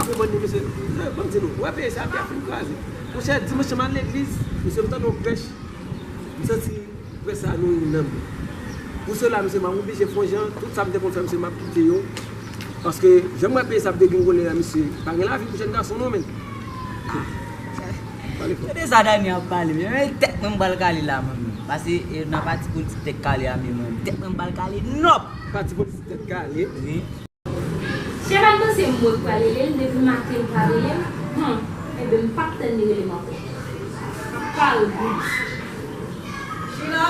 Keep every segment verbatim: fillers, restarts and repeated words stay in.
Pou bann de mesye, ban m di nou, wè peyi sa ap fin kraze. Monchè, dimanch m al legliz, mesye, m tande yon prèch, m santi prèch sa nouri nanm mwen. Pou sela, mesye, m ap oblije fè yon jan, tout sa m te konn fè, mesye, m ap kite yo. Paske, jan m wè peyi sa ap degringole la, mesye, pa gen lavi pou jèn gason non, men. Pale fò. Gade sa Dani ap pale, men, men tèt mwen m pral kale la, mwen menm. Pase, e, nan pati politik tèt kale a, men mwen, tèt mwen m pral kale nòp. Pati politik tèt kale. Wi. Chèman panse m mwen k pral rele l, depi maten l pa rele m. Hum, enben m p ap tann li rele m ankò. Pal goud. Chilò!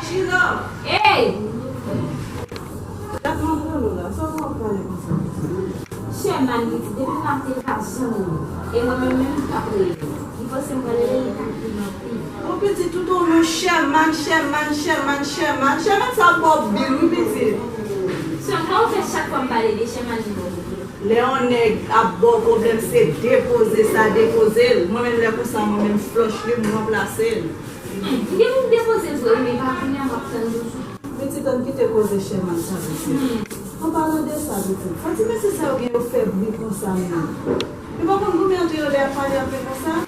Chilò! Ey! Dat m ap rele w la, sa w ap pale konsa? Chèman li di depi maten l pa janm rele m. E mwen menm menm m p ap rele l. Li panse m pral rele l, li pa rele m ankò. Mon pitit, tout ou non Sherman, Sherman, Sherman, Sherman. Sherman sa ap ba w bil, wi, pitit. Sè m, kòman w fè chak fwa m pale de Sherman, li ba w bil? Lè yon nèg ap ba w pwoblèm, se depoze sa, depoze l. Mwen menm, lè konsa, mwen menm, flòch li, m ranplase l. Hmm, m gen pou m depoze l vre, wi, men pa kounye a, m ap tann toujou. Pitit, ann kite koze Sherman sa, pitit. Hmm. An palan de sa, pitit, fò ti mesye sa yo gen yo fè bri konsa menm. Yo pa konn konbyen tan yo dèyè pale anpil konsa?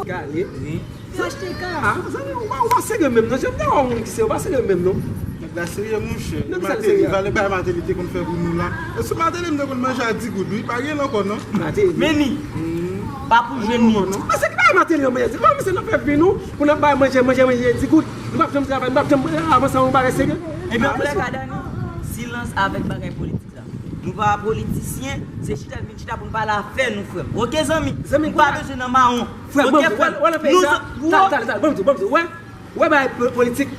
Gade. Wi. Yo achte ka. Ah, zanmi, ou pa, ou pa serye menm, non. Jan m te wè yon moun ki serye, ou pa serye menm, non. Nèg la serye, monchè. Nèg sa Martelly, serye. Valè bagay Martelly te konn fè pou nou la. E sou Martelly m te konn manje a di goud, wi. Pa gen l ankò, non. Martelly. Men ni. Hmm. Pa pou jwenn ni. Non. Mwen se ki bagay Martelly, non, mwen di. Mwen, misye nan fè vi nou, pou n ap bay manje, manje, manje, di goud. Nou p ap janm travay, nou p ap janm avanse yon bagay serye. Ebyen, antoulèka, Dani, silans avèk bagay politik la. Nou pa politisyen, se chita, vin chita pou n pale afè nou, frè m. Oke, zanmi? Zanmi, m pa bezwen nan mawon. Frè m, oke, frè m. Wè, wè, wè, nou, sa, sa, sa, bon, bon, bon, wè, wè, bagay po-, politik,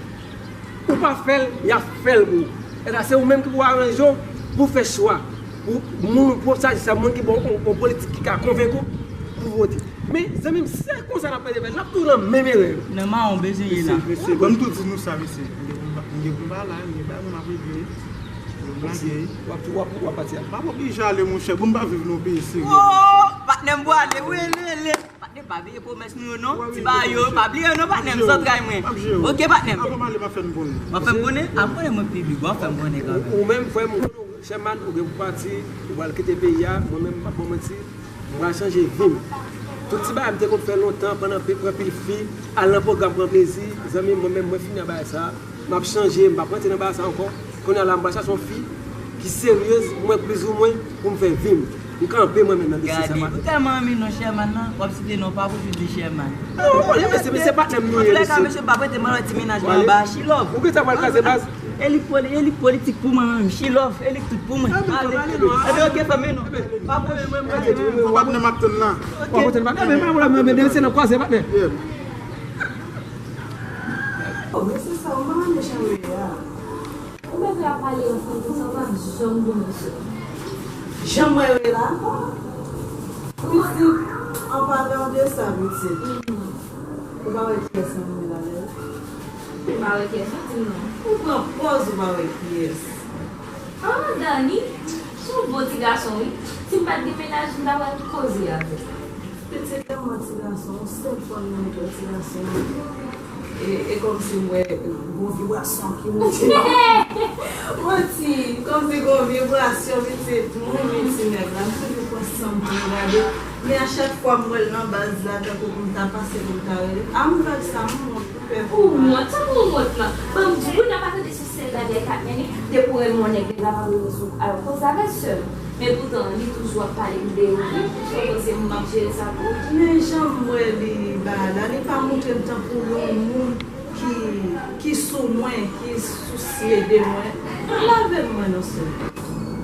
ou pa fè l, y ap fè l pou ou. E sa, se ou menm ki pou aranje w, pou fè chwa. Pou moun, pou sa, sa, moun ki bon, yon, yon politik ki ka konvenk ou, pou vote. Men, zanmi m, si se konsa n ap pèdi, n ap toujou nan menm erè yo. Nan mawon bezwen ye la. Mesye, mesye, ban m tou di nou sa, mesye. M gen pou m pa, m gen pou m pa la, m gen bagay pou m ap regle. Yo blage. W ap, w ap, w ap pati a? M ap oblije ale, monchè, pou m pa viv nan yon peyi serye. Oh, patnè m pwale, wi, ele, ele. Patnè, pa bliye pwomès nou yo, non. Ti bagay yo, pa bliye yo, non, patnè m, zantray mwen. M ap jere w. Oke, patnè m. Avan m ale, m ap fè n konnen. W ap fè m konnen? A, m konnen mwen piblik, w ap fè m konnen kanmenm. Ou, ou menm, frè m, Sherman, ou gen pou pati, ou pral kite peyi a, mwen menm, m p ap ba w manti. Mwen pral chanje vi m. Tout ti bagay m te konn fè lontan, pandan pe-, pran pil fi, al nan pwogram, pran plezi. Zanmi m, mwen menm, mwen fini ak bagay sa. M ap chanje, m p ap rantre nan bagay sa ankò. Kounye a la, m pral chache yon fi ki seryez, mwen plizoumwen, pou m fè vi m. M kanpe mwen menm nan dosye sa. Gade, ou tèlman renmen non Sherman nan, w ap site non pa pou di Sherman. Non, mwen konnen, mesye, mesye patnè m nou ye, mesye. Antouka, mesye, m p ap rete m al wè ti mennaj mwen anba a, Chilòv. Ou gentan pral kraze baz. Elik poli-, elik politik pou mwen menm. Chilòv, elik tout pou mwen. Ale. Ebyen, oke, fè m non. Pa pou mwen, mwen, mwen, mwen. Patnè m ap tann la. Oke. W ap tann patnè, men pa pwoblèm, men, men, se nan kwaze, patnè. Yeah. Oh, men se sa, ou pa renmen jan yo ye a. Ou mèt ap pale ansanm konsa, ou p ap janm bon mesye. Jan mwen ye la? Pitit, an palan de sa, pitit. Mhm. Ou pa wè kiyès nan mwen la, lè? Ou pa wè kiyès, ou di m non. Ou pran pòz ou pa wè kiyès. Ah, Dani, se yon bon ti gason, wi. Si m pa t gen mennaj, m ta pral koze avè l. Pitit, lè m wè ti gason, yon sèl fwa m nan mwen wè ti gason. E, e kòmsi m wè gon vibrasyon ki monte. Manti, kòmsi gon vibrasyon, pitit. Mwen renmen ti nèg la, m toujou pran san m pou m gade. Men a chak fwa m wè l nan baz la, tankou pou m ta pase, pou m ta rele. A m vag sa, m wont, m pè pou m. Ou wont, sa pou w wont lan? Ban m di w, wi, n ap atande sou sèl bagay k ap mennen, depi w renmen yon nèg, nèg la pa bezwen sou al koze avè l sèl. Men poutan, li toujou ap pale m de ou, wi. Ou panse m ap jere sa pou ou? Men jan m wè li ba la, li pa montre m tankou yon moun ki, ki sou mwen, ki sousye de mwen. Lave m mwen non sè.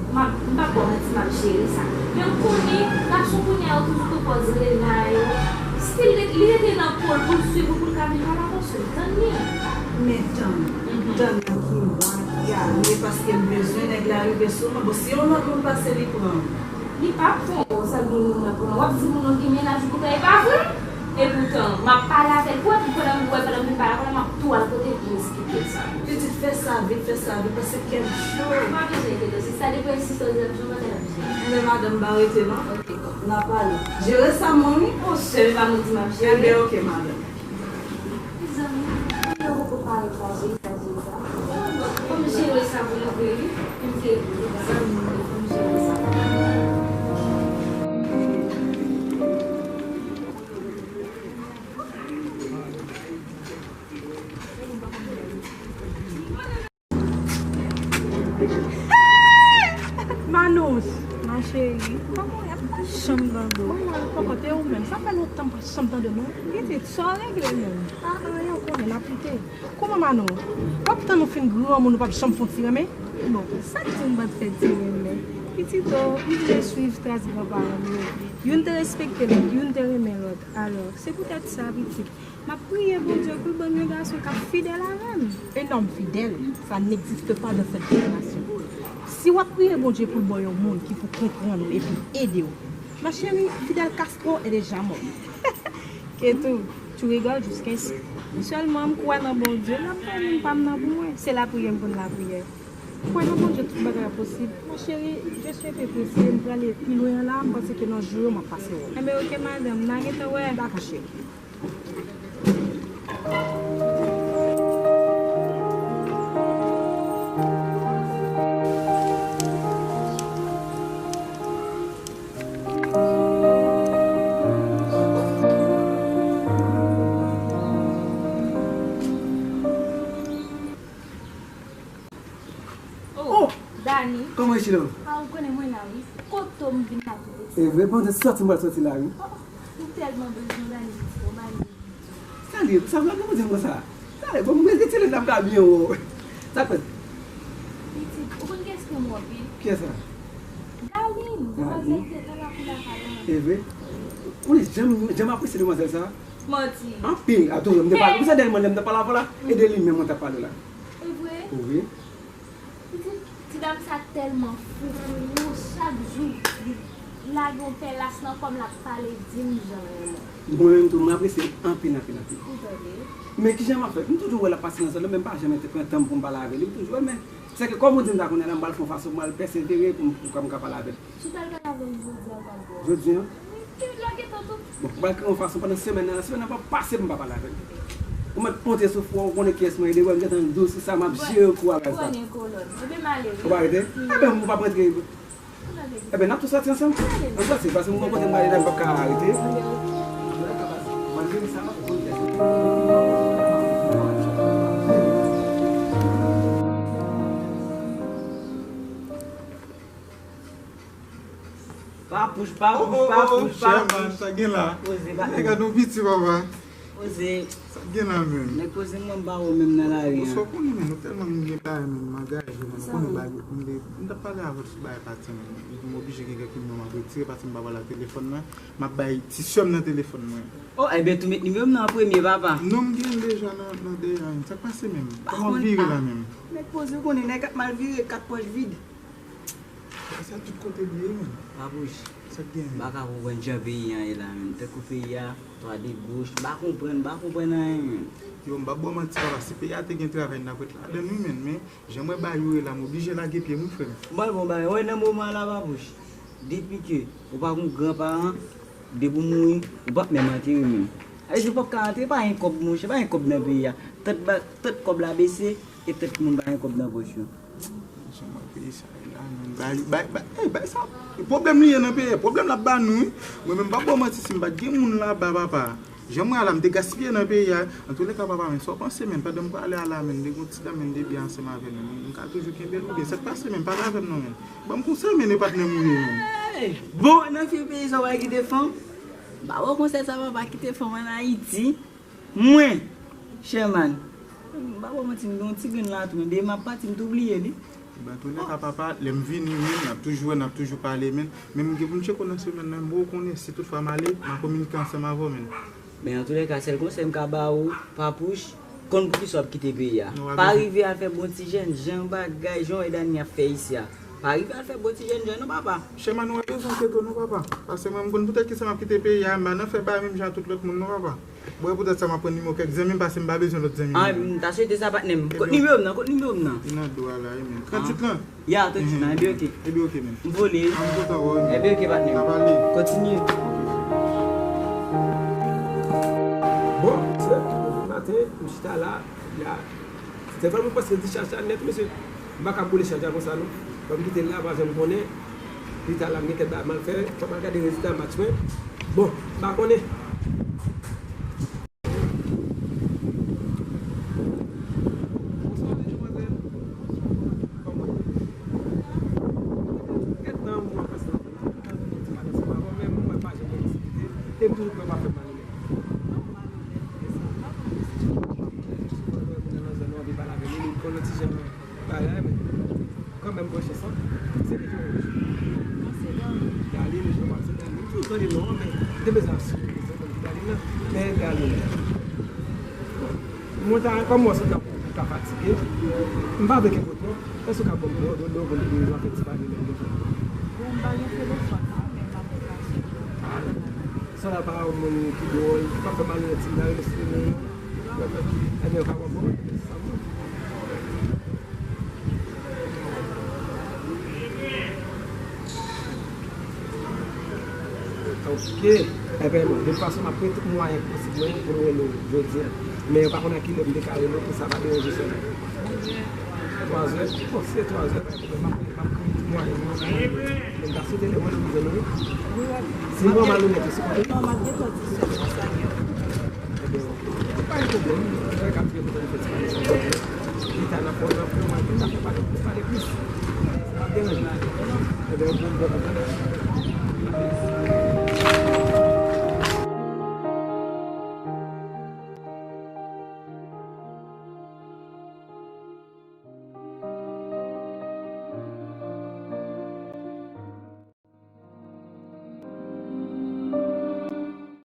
M ap, m p ap ba w manti, m ap jere sa. Men ou konnen, gason kounye a yo toujou pran pòz rela yo. Still, li rete nan po l pou l swiv ou, pou l ka vin pale avè w, sèl tann li. Men tann, tann nan ki mwa, ki ane, paske m bezwen nèg la rive sou mwen. Bon, si yon lòt moun pase, li pran. Li p ap pran w, sa l gen moun nan pran w. W ap di moun nan gen mennaj ou pou tande, e pa vre? Epoutan, m ap pale avè l, pou w wè, pandan m wè, pandan m vin pale avè l, m ap tou al kote l pou m esplike l sa. Pitit, fè sa vit, fè sa vit, paske kè m cho. Ou pa bezwen enkyete w, si sa depi w ensiste, w di l ap jwenn, w pa t ap jwenn. Enben, madanm, m pa rete non. Oke, bon. N a pale. Jere sa mwen, wi. Bon, sè, pa nou di m ap jere. Enben, oke, madanm. Mezanmi, mwen poko pare pou jere sa, jere sa. Fò m jere sa pou nou vre, wi. Mezanmi, fò m jere sa. Cheri, kòman w ye? M pa janm tande w. Manman, poko te ou menm. Sa fè lontan m pa janm tande w, non. Pitit, sa w regle menm? A, anyen, ou konnen, n ap lite. Kouman Manon? W ap tann ou fin granmoun, ou p ap janm fè yon ti renmen? Bon, sa k di m pa t fè ti renmen? Pitit, o, m vle swiv tras granparan m yo. Youn te respekte lòt, youn te renmen lòt. Alò, se poutèt sa, pitit, m ap priye Bondye pou l ban m yon gason k ap fidèl avè m. Un homme fidèle, ça n'existe pas dans cette génération. Si w ap priye Bondye pou l ba w yon moun ki pou konprann ou epi ede w, ma chérie, Fidel Castro est déjà mort. Ketou, tu rigoles jusqu'ici. Sèlman m kwè nan Bondye, l ap bay moun pa m nan pou mwen. Se lapriyè m konn lapriyè. Kwè nan Bondye, tout bagay ap posib. Ma chérie, je suis un peu pressée, m prale pi lwen la, m panse ke nan jou yo m ap pase wè w. Enben, oke, madanm, n a gentan wè. Dakò, cheri. Oh, Dani. Kòman e, Chilo? A, ou konnen mwen la, wi. Kote w m vin la tou piti? E vre, pandan sòti m pral sòti la, wi. Oh, m tèlman bezwen w, Dani, piti, w ba m. Sa l ye? Sa vle di m konsa? Sa l ye? Bon, mwen retire l ap ka byen, o. Sa k fèt? Pitit, ou konn kiyès k renmen w anpil? Kiyès sa? Darline, ah, demwazèl ki te nan lakou lakay lan. E vre? Ou konnen jan m, jan m apresye demwazèl sa? Manti. Anpil. Atann, m te pale. Ou sa dèyè mwen, lè m te pale avè w la? E de li menm mwen t ap pale la. E vre? Wi. Pitit, ti dam sa tèlman fou pou ou, chak jou li lage yon pèlas nan kò m, l ap pale, di m jan l renmen w. Mwen menm tou, mwen apresye l anpil, anpil, anpil. Ou tande? Men kijan m ap fè? M toujou wè l ap pase nan zòn nan, men m pa janm te pran tan m pou m pale avè li. M toujou wè, men sèke kòm ou di m sa kounye a la, m pral fè yon fason pou m al pèsevere pou m, pou m ka pale avè l. Si w pral pale avè l jodi a, w pral bò. Jodi a? Wi, lè w gentan tou. Bon, m pral kreye yon fason pandan semèn nan, semèn nan p ap pase pou m pa pale avè l. Ou mèt monte sou fwon, ou konnen kiyès mwen ye, depi w wè m gentan dous, se sa m ap jere kou a gaz la. Konnen kolòn. Ebyen, m ale, wi. Ou pa rete? Ebyen, ou p ap rantre. Ebyen, n ap tou sòti ansanm. Ann sòti, paske m gon kote m prale la, m p ap ka rete. Malgre sa, ou konnen kiyès mwen ye. Papouch, papouch, papouch, papouch. Sa gen la? Poze, pa. Nèg a nou piti, papa. Poze. Sa gen la menm? Nèg poze, mwen m pa wè w menm nan lari a. Sa w konnen, men, nou tèlman m gen bagay, men, m angaje, men, ou konnen bagay, m te, m t ap pale avè w sou bagay pati, men, m oblije gen kèk moun m ap retire, pati m pa pale ak telefòn mwen, m ap bay ti sè m nan telefòn mwen. Oh, ebyen, tou met nimewo m nan an premye, papa. Non, m gen l deja nan, nan deyò, sa k pase menm? Kòman w vire la menm? Nèg poze, ou konnen, nèg ap mal vire, kat pòch vid. Sa tout kote l ye, menm. Papouch, sa k gen? M pa ka konprann jan peyi a ye la, menm. Tankou peyi a, twa de goch, m pa konprann, m pa konprann anyen, menm. Yo, m p ap ba w manti, papa, si peyi a te gen travay, n t ap ret ladan l, wi, menm. Men, jan m wè bagay yo ye la, m oblije lage pye m, wi, frè m. M pral ba w bagay, wè, nan moman an la, Papouch, depi ke ou pa gon gran paran, depi w mouri, ou p ap menm antere, menm. Sa vle di, ou p ap ka antere, pa gen kòb, monchè, pa gen kòb nan peyi a. Tant ba-, tant kòb la bese, e tant moun pa gen kòb nan pòch yo. Jan m wè peyi sa ye la, menm, bay, bay, bay, ey, bay sa, pwoblèm li ye nan peyi a, pwoblèm l ap ba nou, wi. Mwen menm, m p ap ba w manti, si m pa t gen moun laba, papa, jan m wè a la, m te gaspiye nan peyi a. Antouleka, papa, men, sa w panse, menm, pandan m prale a la, menm, m te gon ti dam, menm, m te byen ansanm avè l, menm, m ka toujou kenbe l, oubyen sa k pase, menm, pale avè m non, menm. Ban m konsèy, menm, e patnè m ou ye, menm. Ey! Bon, nan fil peyi sa, w pa kite fanm? M pa ba w konsèy sa, papa, kite fanm ann Ayiti. Mwen, Sherman, m pa ba w manti, m gen yon ti grenn latou, men depi m ap pati, m tou bliye li. Ebyen, antouleka, papa, lè m vini, wi, n ap toujou wè, n ap toujou pale, men, men m gen pou m tcheke w nan semèn nan, men ou konnen, si tout fwa m ale, m a kominike ansanm avè w, men. Men antouleka, sèl konsèy m ka ba ou, Papouch, konn poukisa w ap kite peyi a. Pa rive al fè bon ti jènjan bagay, jan w wè Dani ap fè isi a. Pa rive al fè bon ti jènjan non, papa. Sherman, ou gen rezon, Keto, non, papa. Paske mwen, m konn poutèt kisa m ap kite peyi a, m pa nan fè bagay menm jan ak tout lòt moun, non, papa. Bon, e poutèt sa m ap pran nimewo kèk zanmi m, paske m pa bezwen lòt zanmi. Ah, m ta swete sa, patnè m. Kot nimewo m nan, kot nimewo m nan. Li nan do a la, wi, men. Tranntuit lan? Ya, tranntuit lan, ebyen, oke. Ebyen, oke, men. M vole. Ah, m kontan wè w, men. Ebyen, oke, patnè m. N ap ale. Kontinye. Bon, se, maten, m chita la, la. Se vrèman paske di chaj la nèt, mesye. M pa ka boule chaj la konsa, non. Fò m kite l la, pa janm konnen. Pita la, m gen kèk bagay m al fè. Fò m al gade rezilta match mwen. Bon, m pa konnen. Bonswa, mesye, madmwazèl. Kòman w ye? Kèt nan, mwen pase. Tande non, men te bezwen asire ke se mwen ki t ale nan, men te ale. Mwen ta, kòm mwen se tankou ou ka fatige, m pa vle kenbe w twòp, èske w ka ban m yon do, do, do, do, nou fè ti pale menm de fwa? Bon, m pa gen telefòn, non, men m ap pase. Sa la pa yon moun ki dwòl, pa fè malonèt, si m ta rele sou nou, ebyen, w ka konprann sa m. Ok. Ebyen, bon, de tout fason, m ap fè tout mwayen posib mwen pou m rele w jodi a. Men yo pa konn a kilè m te ka rele w pou sa pa deranje sèlman. Twazè? Bon, si se twazè, pa gen pwoblèm, m ap, m ap kreye tout mwayen mwen pou m rele w. Men m ta swete lè mwen nou jwenn ou, wi. Si m pran malonèt, ou sipoze. Non, m ap gentan di sèlman sa. Ebyen, ok. Pa gen pwoblèm. Mwen ka ap fè kontan nou fè ti pale sa. Pita n ap fè, n ap fè, n ap fè, n ap fè pale, pale plis. Sa p ap deranje. Ebyen, ok, bon, bon, bon.